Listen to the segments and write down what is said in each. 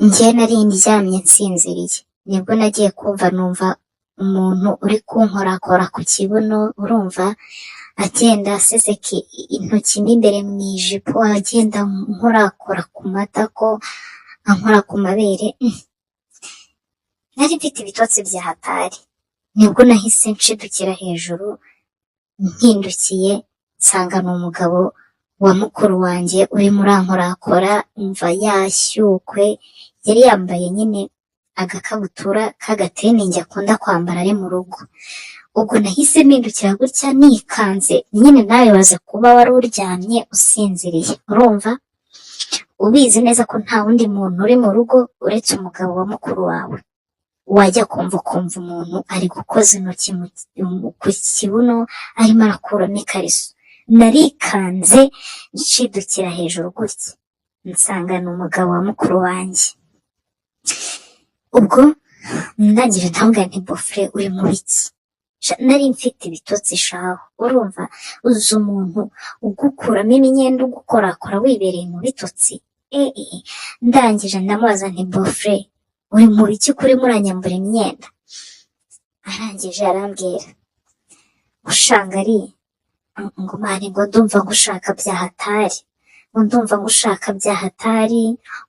Njye nari ndyamye nsinziriye, nibwo nagiye kumva numva umuntu uri kunkorakora ku kibuno, urumva agenda aseseka intoki mo imbere mu ijipo, agenda ankorakora ku matako, ankora ku mabere. Nari mfite ibitotsi bya hatari. Nibwo nahise nshidukira hejuru, mpindukiye nsanga ni umugabo wa mukuru wanjye urimo urankorakora. Umva, yashyukwe, yari yambaye nyine agakabutura k'agatiriningi akunda kwambara ari mu rugo. Ubwo nahise mpindukira gutya nikanze nyine. Nawe baze kuba wari uryamye usinziriye, urumva ubizi neza ko nta wundi muntu uri mu rugo uretse umugabo wa mukuru wawe, wajya kumva ukumva umuntu ari gukoza intoki ku kibuno, arimo arakuramo ikariso. Narikanze nshidukira hejuru gutya, nsanga ni umugabo wa mukuru wanjye. Ubwo ndangije ndamubwira nti: "Beau-frère, uri mu biki?" Nari mfite ibitotsi shaho. Urumva, uzi umuntu ugukuramo imyenda, ugukorakora wibereye mu bitotsi? Ndangije ndamubaza nti: "Beau-frère, uri mu biki ko urimo uranyambura imyenda?" Arangije arambwira ushangari ngo: "Man, ngo ndumva ngushaka bya hatari, ngo ndumva ngushaka bya hatari,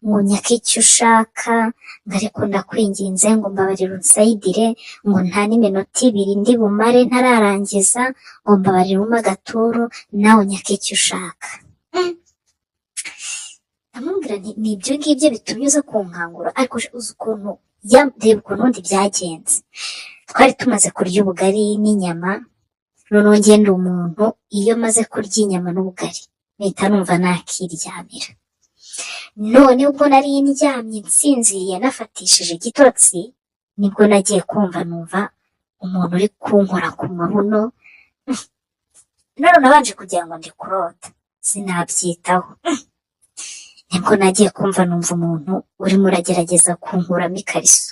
ngo nyake icyo ushaka, ngo ariko ndakwinginze, ngo mbabarire unsayidire, ngo nta n'iminota 2 ndi bumare ntararangiza, ngo mbabarire umpe agaturu, nawe unyake icyo ushaka." Ndamubwira nti: "Ni ibyo ngibyo bitumye uza kunkangura?" Ariko uzi ukuntu reba ukuntu ubundi byagenze. Twari tumaze kurya ubugari n'inyama. Noneho ngenda umuntu iyo maze kurya inyama n'ubugari mpita numva nakiryamira. None ubwo nari ndyamye nsinziriye, nafatishije igitotsi, nibwo nagiye kumva numva umuntu uri kunkora ku mabuno. None nabanje kugira ngo ndi kurota, sinabyitaho. Nibwo nagiye kumva numva umuntu urimo uragerageza kunkuramo ikariso.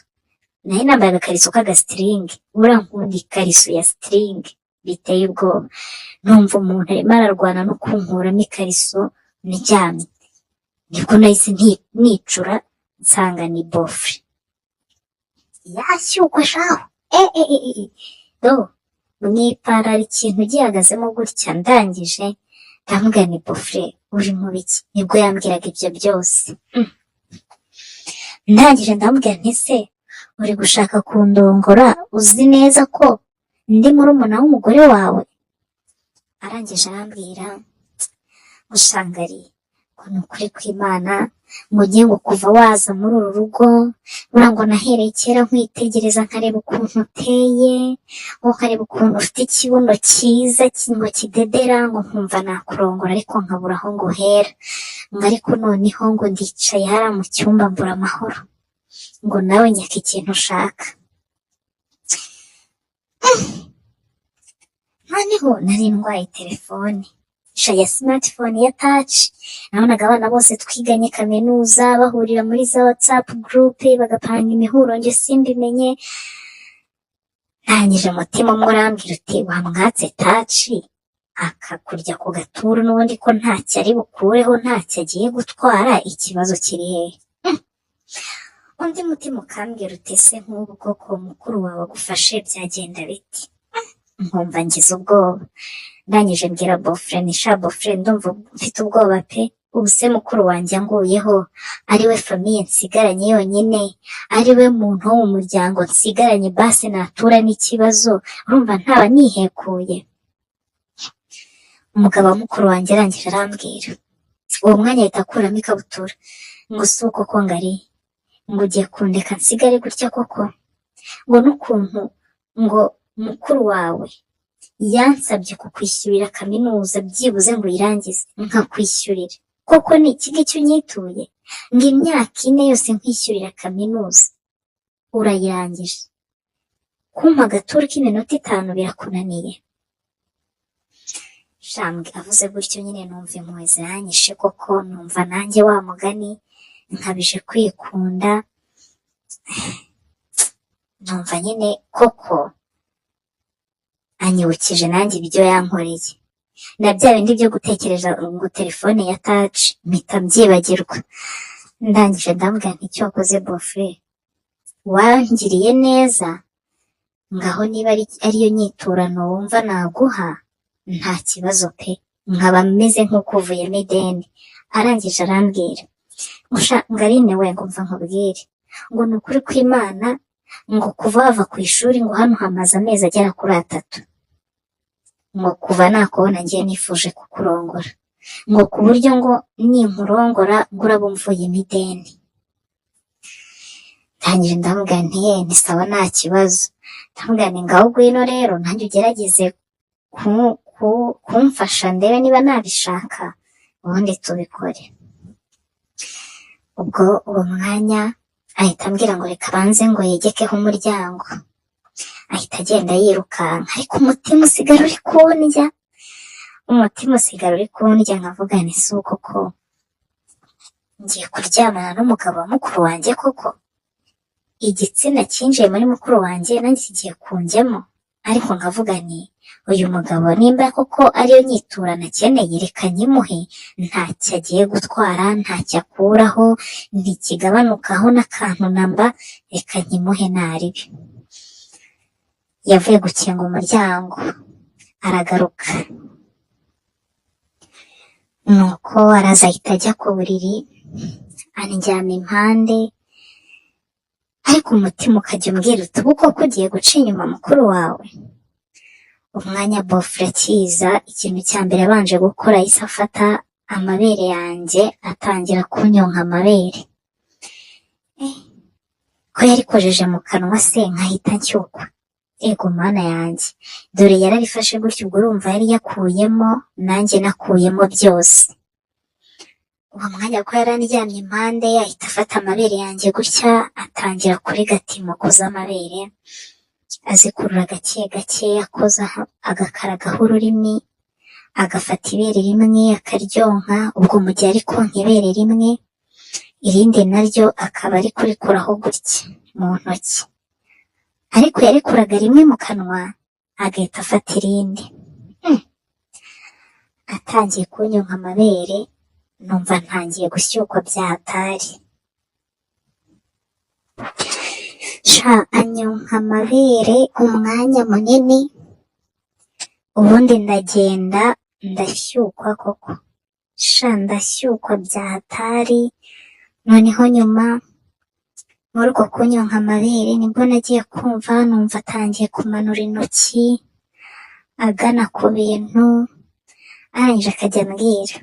Nari nambaye agakariso k'agastring. Buriya nkunda ikariso ya string biteye ubwoba. Numva umuntu arimo ararwana no kunkuramo ikariso ndyamye. Nibwo nahise nicura, nsanga ni beau-frère yashyukwe shaho. Do mu ipantaro ikintu gihagazemo gutya. Ndangije ndamubwira ni: "Beau-frère, uri mu biki?" Nibwo yambwiraga ibyo byose. Ndangije ndamubwira nti: "Se uri gushaka kundongora uzi neza ko ndi murumuna w'umugore wawe?" Arangije arambwira ngo: "Shangari, ngo ni ukuri kw'Imana, ngo ngiye ngo kuva waza muri uru rugo, buriya ngo nahereye kera nkwitegereza, nkareba ukuntu uteye, ngo nkareba ukuntu ufite ikibuno cyiza ngo kidedera, ngo nkumva nakurongora ariko nkabura aho nguhera, ngo ariko noneho ngo ndicaye hariya mu cyumba mbura amahoro, ngo nawe nyaka ikintu ushaka." Noneho nari ndwaye telefone sha ya smartphone ya touch. Nabonaga abana bose twiganye kaminuza bahurira muri za WhatsApp group, bagapanga imihuro, njye simbimenye. Ndangije umutima umwe urambwira uti: "Wamwatse touch akakurya ku gaturu, n'ubundi ko ntacyo ari bukureho, ntacyo agiye gutwara, ikibazo kiri hehe?" Undi mutima ukambwira uti: "Se nk'ubu koko mukuru wawe agufashe byagenda biti?" Nkumva ngize ubwoba. Ndangije mbwira beau-frère ni: "Sha beau-frère, ndumva mfite ubwoba pe. Ubu se mukuru wanjye anguyeho, ari we famille nsigaranye yonyine, ari we muntu wo mu muryango nsigaranye, basi natura n'ikibazo, urumva ntaba nihekuye?" Umugabo wa mukuru wanjye arangije arambwira, uwo mwanya ahita akuramo ikabutura, ngo: "Si uko ko ngari, ngo ugiye kundeka nsigare gutya koko, ngo n'ukuntu ngo mukuru wawe yansabye kukwishyurira kaminuza byibuze ngo uyirangize, nkakwishyurira, koko ni iki ngiki unyituye? Ngo imyaka 4 yose nkwishyurira kaminuza urayirangije, kumpa agaturu k'iminota 5 birakunaniye?" Shambwe avuze gutyo nyine numva impuhwe ziranyishe koko, numva nanjye wa mugani nkabije kwikunda, numva nyine koko anyibukije nanjye ibyo yankoreye, na bya bindi byo gutekereza ngo telefone ya touch, mpita mbyibagirwa. Ndangije ndamubwira nti: "Icyo wakoze, beau-frère, wangiriye neza. Ngaho niba ariyo nyiturano wumva naguha, nta kibazo pe, nkaba meze nk'ukuvuyemo ideni." Arangije arambwira ngo: "Aline we," ngo, "mva nkubwire," ngo, "ni ukuri kw'Imana," ngo, "kuva wava ku ishuri," ngo, "hano hamaze amezi agera kuri 3," ngo, "kuva nakubona ngiye nifuje kukurongora," ngo, "ku buryo," ngo, "ninkurongora," ngo, "uraba umvuyemo ideni." Ndangije ndamubwira nti: "Ye, ni sawa, nta kibazo." Ndamubwira nti: "Ngaho ngwino rero nanjye ugerageze kumfasha ndebe niba nabishaka, ubundi tubikore." Ubwo uwo mwanya ahita ambwira ngo reka abanze ngo yegekeho umuryango, ahita agenda yirukanka, ariko umutima usigara uri kundya, umutima usigara uri kundya, nkavuga nti: "Si koko ngiye kuryamana n'umugabo wa mukuru wanjye? Koko igitsina cyinjiye muri mukuru wanjye nanjye kigiye kunjyamo?" Ariko nkavuga nti: "Uyu mugabo nimba koko ariyo nyiturano akeneye, reka nyimuhe, ntacyo agiye gutwara, ntacyo akuraho, ntikigabanukaho n'akantu namba, reka nkimuhe naribi." Yavuye gukinga umuryango aragaruka, nuko araza ahita ajya ku buriri andyama impande, ariko umutima ukajya umbwira uti: "Ubu koko ugiye guca inyuma mukuru wawe?" Umwanya beau-frère akiza, ikintu cya mbere yabanje gukora, yahise afata amabere yanjye atangira kunyonka amabere. Ko yarikojeje mu kanwa se nkahita nshyukwa? Ego Mana yanjye, dore yararifashe gutya, ubwo urumva yari yakuyemo nanjye nakuyemo byose. Uwo mwanya ko yarandyamye impande, ahita afata amabere yanjye gutya atangira kurigata imoko z'amabere, azikurura gake gake, akoza agakaragaho ururimi, agafata ibere rimwe akaryonka. Ubwo mu gihe ari konka ibere rimwe, irindi naryo akaba ari kurikuraho gutya mu ntoki, ariko yarikuraga rimwe mu kanwa agahita afata irindi. Atangiye kunyonka amabere, numva ntangiye gushyukwa bya hatari. Sha, anyonka amabere umwanya munini, ubundi ndagenda ndashyukwa koko. Sha, ndashyukwa bya hatari. Noneho nyuma muri uko kunyonka amabere, nibwo nagiye kumva numva atangiye kumanura intoki agana ku bintu, arangije akajya ambwira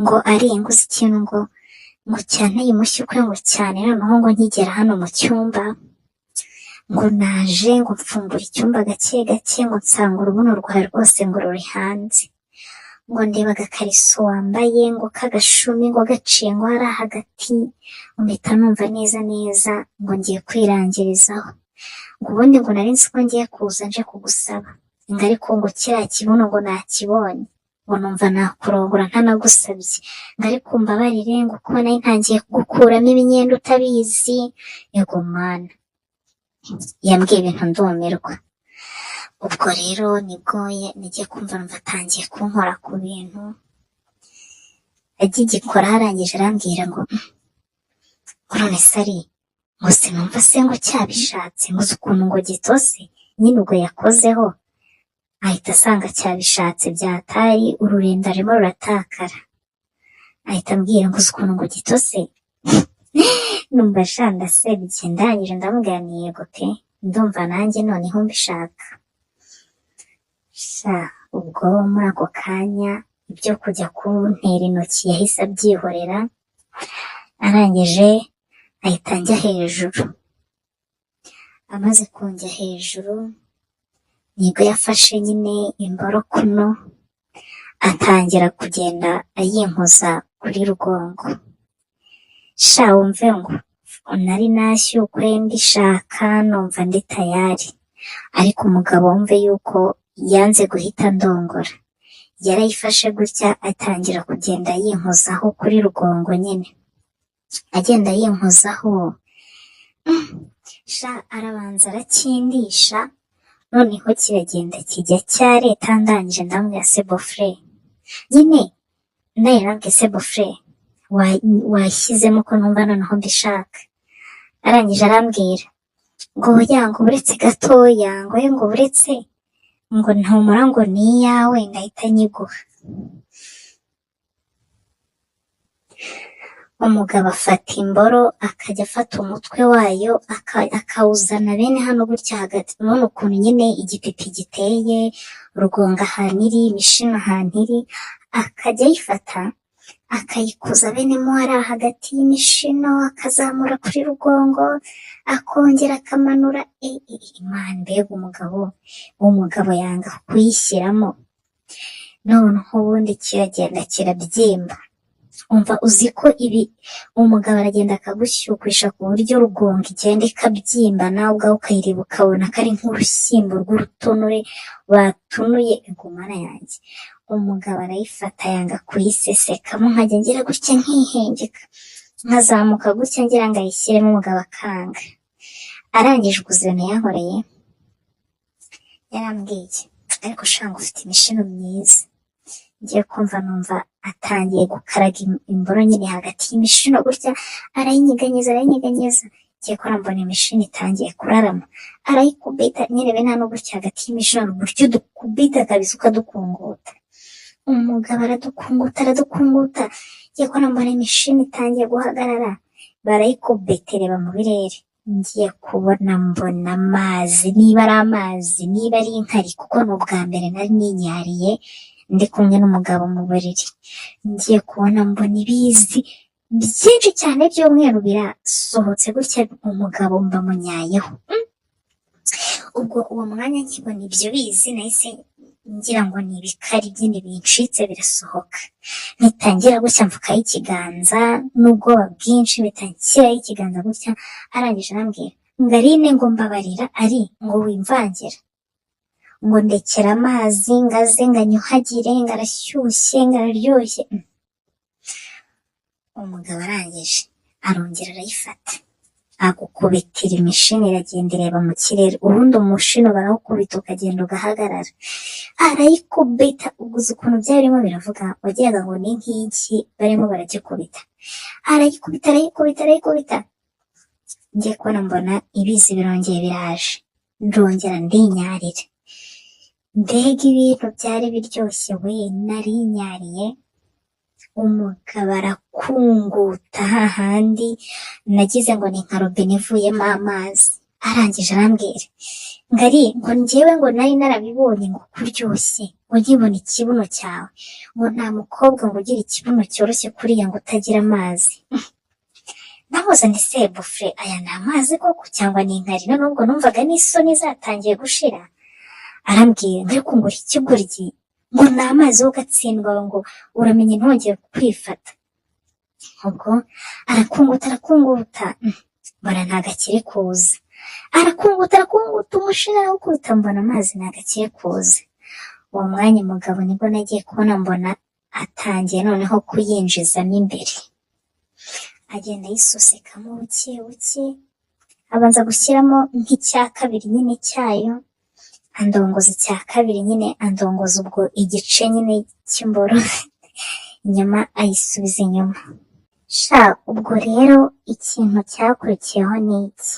ngo: "Aringuza ikintu," ngo "cyanteye umushyukwe," ngo "cyane noneho," ngo "nkigera hano mu cyumba," ngo "naje," ngo "mfungura icyumba gake gake," ngo "nsanga urubuno rwawe rwose," ngo "ruri hanze," ngo "ndeba agakariso wambaye," ngo "k'agashumi," ngo "gaciye," ngo "hariya hagati," ngo "mpita numva neza neza," ngo "ngiye kwirangirizaho," ngo "ubundi," ngo "nari nzi ko ngiye kuza nje kugusaba," ngo "ariko," ngo "kiriya kibuno," ngo "nakibonye," ngo "numva nakurongora ntanagusabye," ngo "ariko umbabarire," ngo "kuba nari ntangiye kugukuramo imyenda utabizi." Yego Mana, yambwiye ibintu ndumirwa. Ubwo rero nibwo nagiye kumva numva atangiye kunkora ku bintu, agigikora arangije arambwira ngo: "None se ari," ngo "sinumva se," ngo "cyabishatse," ngo "uzi ukuntu," ngo "gitose nyine." Ubwo yakozeho ahita asanga cyabishatse byatayi, ururenda rurimo ruratakara, ahita ambwira ngo: "Uzi ukuntu," ngo "gitose?" Numva sha ndasebye. Ndangije ndamubwira nti: "Yego pe, ndumva nanjye noneho mbishaka." Sha, ubwo muri ako kanya ibyo kujya kuntera intoki yahise abyihorera, arangije ahita anjya hejuru. Amaze kunjya hejuru nibwo yafashe nyine imboro kuno atangira kugenda ayinkoza kuri rugongo. Sha, wumve ngo nari nashyukwe mbishaka, numva ndi tayari, ariko umugabo wumve yuko yanze guhita ndongora, yarayifashe gutya atangira kugenda yinkozaho kuri rugongo nyine, agenda yinkozaho. Sha, arabanza arakindisha, noneho kiragenda kijya cyareta. Ndangije ndamubwira: "Se beau-frère," nyine ndangije ndamubwira: "Se beau-frère, Washyizemo ko numva noneho mbishaka. Arangije arambwira ngo oya, ngo buretse gatoya, ngo ye, ngo buretse, ngo ntumura, ngo ni iyawe, ndahita nyiguha. Umugabo afata imboro, akajya afata umutwe wayo akawuzana bene hano gutya hagati. Urabona ukuntu nyine igipipi giteye, rugongo ahantu iri, imishino ahantu iri, akajya ayifata akayikuza bene mo hariya hagati y'imishino, akazamura kuri rugongo, akongera akamanura. Imana, mbega umugabo! Umugabo yanga kuyishyiramo, noneho ubundi kiragenda kirabyimba. Umva, uzi ko ibi umugabo aragenda akagushyukwisha ku buryo rugongo igenda ikabyimba, nawe ubwawe ukayireba ukabona ko ari nk'urushyimbo rw'urutonore batunuye. Mana yanjye! Umugabo arayifata yanga kuyisesekamo, nkajya ngira gutya nkihengeka, nkazamuka gutya ngira ngo ayishyiremo, umugabo akanga. Arangije, uguze ibintu yankoreye, yarambwiye: "Ariko sha, ngo ufite imishino myiza." Ngiye kumva numva atangiye gukaraga imboro nyine hagati y'imishino gutya, arayinyeganyeza, arayinyeganyeza. Ngiye kubona mbona imishino itangiye kurarama, arayikubita nyine bene hano gutya hagati y'imishino, uburyo dukubita kabisa ukadukunguta. Umugabo aradukunguta, aradukunguta. Ngiye kubona mbona imishino itangiye guhagarara, barayikubita ireba mu birere. Ngiye kubona mbona amazi, niba ari amazi, niba ari inkari, kuko ni ubwa mbere nari ninyariye ndi kumwe n'umugabo mu buriri. Ngiye kubona mbona ibizi byinshi cyane by'umweru birasohotse gutya, umugabo mba munyayeho. Ubwo uwo mwanya nkibona ibyo bizi, nahise ngira ngo ni ibikari nyine bincitse birasohoka. Mpita ngira gutya mfukaho ikiganza n'ubwoba bwinshi, mpita nshyiraho ikiganza gutya. Arangije arambwira ngo: "Aline," ngo "mbabarira," ari ngo "wimvangira," ngo "ndekera amazi," ngo aze ngo anyuhagire, ngo arashyushye, ngo araryoshye. Umugabo arangije arongera arayifata, agukubitira imishino iragenda ireba mu kirere. Ubundi umushino barawukubita ukagenda ugahagarara. Arayikubita, uguze ukuntu byari birimo biravuga, wagiraga ngo ni nk'iki barimo baragikubita. Arayikubita, arayikubita, arayikubita. Ngiye kubona mbona ibizi birongeye biraje, ndongera ndinyarira. Mbega ibintu byari biryoshye we! Narinyariye, umugabo arakunguta hahandi nagize ngo ni nka robine ivuyemo amazi. Arangije arambwira ngo ari ngo njyewe ngo nari narabibonye ngo kuryoshye, ngo nkibona ikibuno cyawe, ngo nta mukobwa ngo ugira ikibuno cyoroshye kuriya ngo utagira amazi. Nahoze nti: "Se bufure, aya ni amazi koko cyangwa ni inkari?" Noneho ubwo numvaga n'isoni zatangiye gushira. Arambwira ngo: "Ariko ngo uri ikigoryi," ngo "ni amazi wo gatsindwa," ngo "uramenye ntongere kwifata." Ubwo arakunguta, arakunguta, mbona ntabwo akiri kuza. Arakunguta, arakunguta, umushira arawukubita, mbona amazi ntabwo akiri kuza. Uwo mwanya umugabo nibwo nagiye kubona mbona atangiye noneho kuyinjizamo imbere, agenda ayisusekamo buke buke, abanza gushyiramo nk'icya kabiri nyine cyayo, andongoza icya kabiri nyine, andongoza ubwo igice nyine cy'imboro inyuma, ayisubiza inyuma. Sha, ubwo rero ikintu cyakurikiyeho ni iki?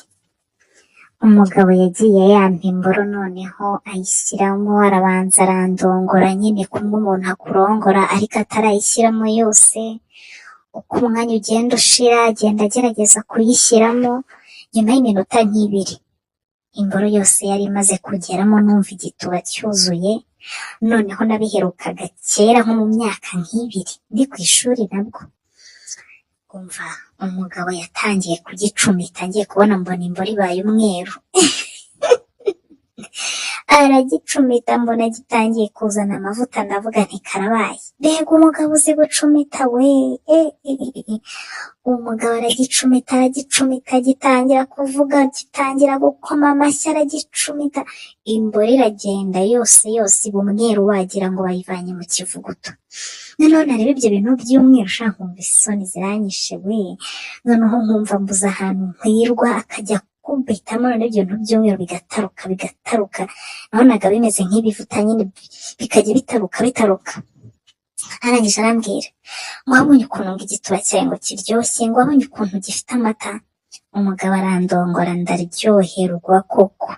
Umugabo yagiye yampa imboro, noneho ayishyiramo, arabanza arandongora nyine kumwe umuntu akurongora, ariko atarayishyiramo yose. Uko umwanya ugenda ushira, agenda agerageza kuyishyiramo. Nyuma y'iminota nk'ibiri imboro yose yari imaze kugeramo, numva igituba cyuzuye. Noneho nabiherukaga kera, nko mu myaka nk'ibiri ndi ku ishuri nabwo. Umva, umugabo yatangiye kugicumita, ngiye kubona mbona imboro ibaye umweru. Aragicumita, mbona gitangiye kuzana amavuta, ndavuga nti: "Karabaye." Mbega umugabo uzi gucumita we! E, e, e, e. Umugabo aragicumita, aragicumita, gitangira kuvuga, gitangira gukoma amashyi. Aragicumita, imboro iragenda yose yose iba umweru, wagira ngo bayivanye mu kivuguto. Noneho nareba ibyo bintu by'umweru, ushaka nkumva isoni ziranyishe we! Noneho nkumva mbuze ahantu nkwirwa, akajya kumbitamo, noneho ibyo bintu by'umweru bigataruka, bigataruka. Nabonaga bimeze nk'ibivuta nyine, bikajya bitaruka, bitaruka. Arangije arambwira ngo wabonye ukuntu ngo igituba cyawe ngo kiryoshye, ngo wabonye ukuntu gifite amata. Umugabo arandongora ndaryoherwa koko.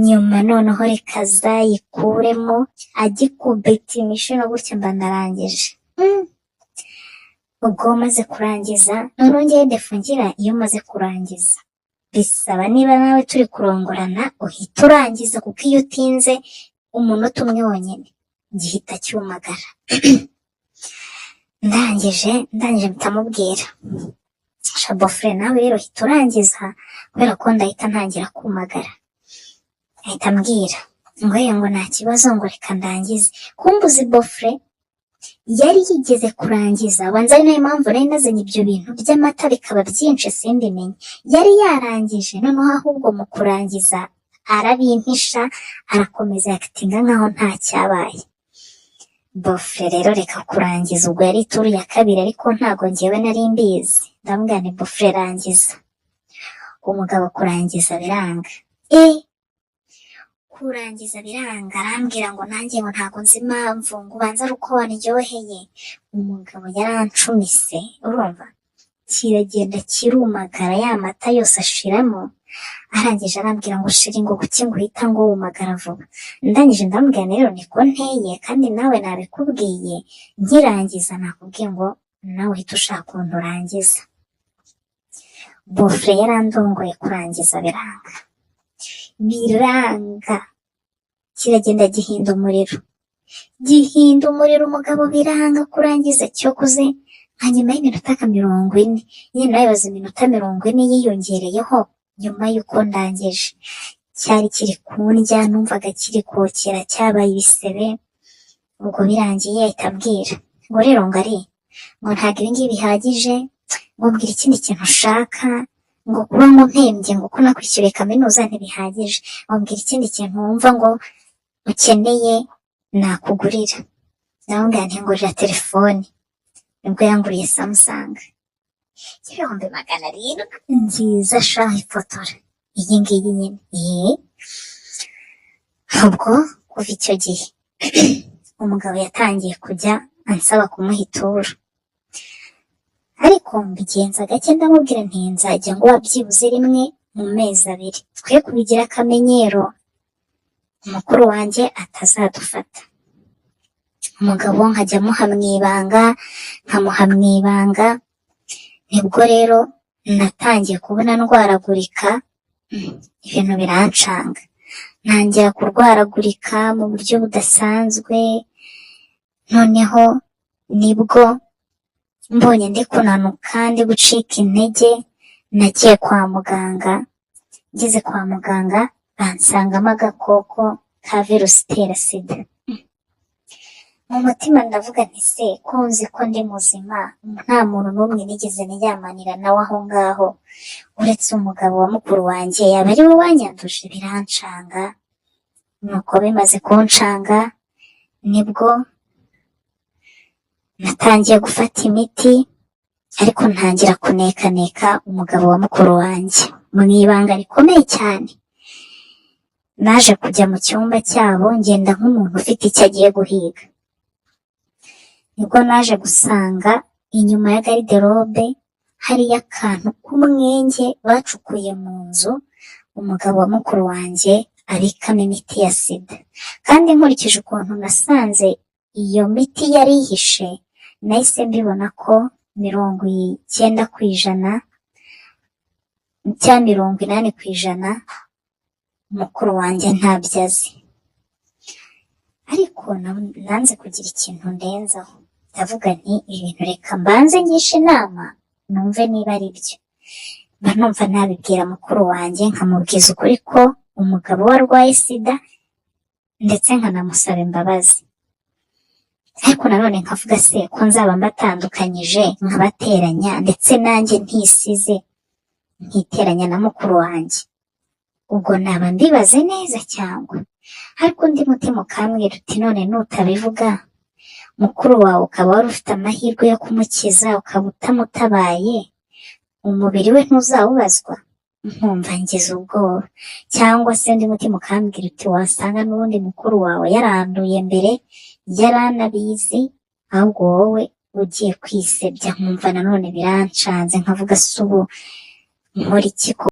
Nyuma noneho reka azayikuremo agikubita imishino gutya mba ndarangije. Ubwo maze kurangiza, noneho ngewe défaut ngira, iyo maze kurangiza bisaba niba nawe turi kurongorana uhita urangiza, kuko iyo utinze umunota umwe wonyine gihita cyumagara. Ndangije mpita mubwira: "Sha beau-frère, nawe rero hita urangiza kubera ko ndahita ntangira kumagara." Ahita ambwira ngo ye ngo nta kibazo, ngo reka ndangize. Kumbuzi beau-frère yari yigeze kurangiza, banza ari nayo mpamvu nari nazanye ibyo bintu by'amata bikaba byinshi simbimenye. Yari yarangije, noneho ahubwo mu kurangiza arabimpisha, arakomeza yakitinga nkaho nta cyabaye. Beau-frère rero reka kurangiza, ubwo yari i tour ya kabiri, ariko ntago ngewe nari mbizi. Ndamubwira nti: "Beau-frère, rangiza." Umugabo kurangiza biranga, kurangiza biranga. Arambwira ngo nanjye ngo ntago nzi impamvu, ngo ubanza ari uko wanryoheye. Umugabo yarancumise, urumva kiragenda kirumagara, ya mata yose ashiramo. Arangije arambwira ngo: "Chéri," ngo "kuki ngo uhita ngo wumagara vuba?" Ndangije ndamubwira: "Rero niko nteye, kandi nawe nabikubwiye nkirangiza, nakubwiye ngo nawe uhita ushaka ukuntu urangiza." Beau-frère yarandongoye, kurangiza biranga, biranga, kiragenda gihinda umuriro, gihinda umuriro. Umugabo biranga kurangiza. Cyokoze nka nyuma y'iminota nka 40 nyine, nawe baza iminota 40 yiyongereyeho nyuma y'uko ndangije, cyari kiri kundya, numvaga kiri kokera, cyabaye ibisebe. Ubwo birangiye ahita ambwira ngo rero ngo ari ngo ntabwo ibi ngibi bihagije, ngo mbwira ikindi kintu ushaka, ngo kuba ngo mpembye, ngo ko nakwishyuriye kaminuza ntibihagije, ngo mbwira ikindi kintu wumva ngo ukeneye nakugurira. Ndamubwira nti: "Ngurira telefone." Nibwo yanguriye Samsung y'700,000 nziza shaha, ifotora iyi ngiyi nyine. Ubwo kuva icyo gihe umugabo yatangiye kujya ansaba kumuha i tour, ariko mbigenza gake. Ndamubwira nti: "Nzajya nguha byibuze rimwe mu mezi 2, twe kubigira akamenyero, umukuru wanjye atazadufata." Umugabo nkajya amuha mu ibanga, nkamuha mu ibanga. Nibwo rero natangiye kubona ndwaragurika, ibintu birancanga, ntangira kurwaragurika mu buryo budasanzwe. Noneho nibwo mbonye ndi kunanuka, ndi gucika intege, nagiye kwa muganga. Ngeze kwa muganga bansangamo agakoko ka virusi itera sida. Mu mutima ndavuga nti: "Se ko nzi ko ndi muzima, nta muntu n'umwe nigeze niryamanira nawe aho ngaho uretse umugabo wa mukuru wanjye, yaba ari we wanyanduje?" Birancanga. Nuko bimaze kuncanga nibwo natangiye gufata imiti, ariko ntangira kunekaneka umugabo wa mukuru wanjye mu ibanga rikomeye cyane. Naje kujya mu cyumba cyabo, ngenda nk'umuntu ufite icyo agiye guhiga. Nibwo naje gusanga inyuma ya garde-robe hariyo akantu k'umwenge bacukuye mu nzu, umugabo wa mukuru wanjye abikamo imiti ya sida. Kandi nkurikije ukuntu nasanze iyo miti yari ihishe, nahise mbibona ko 90% cyangwa 80% mukuru wanjye ntabyo azi. Ariko nanze kugira ikintu ndenzaho, ndavuga nti: "Ibintu reka mbanze ngishe inama numve niba ari byo." Mba numva nabibwira mukuru wanjye, nkamubwiza ukuri ko umugabo we arwaye sida, ndetse nkanamusaba imbabazi. Ariko nanone nkavuga: "Se ko nzaba mbatandukanyije, nkabateranya, ndetse nanjye ntisize nkiteranya na mukuru wanjye, ubwo naba mbibaze neza cyangwa?" Ariko undi mutima ukambwira uti: "None nutabivuga, mukuru wawe ukaba wari ufite amahirwe yo kumukiza, ukaba utamutabaye, umubiri we ntuzawubazwa?" Nkumva ngize ubwoba. Cyangwa se undi mutima ukambwira uti: "Wasanga n'ubundi mukuru wawe yaranduye mbere, yaranabizi." Ahubwo wowe ugiye kwisebya, nkumva nanone birancanze, nkavuga se ubu nkora iki ko?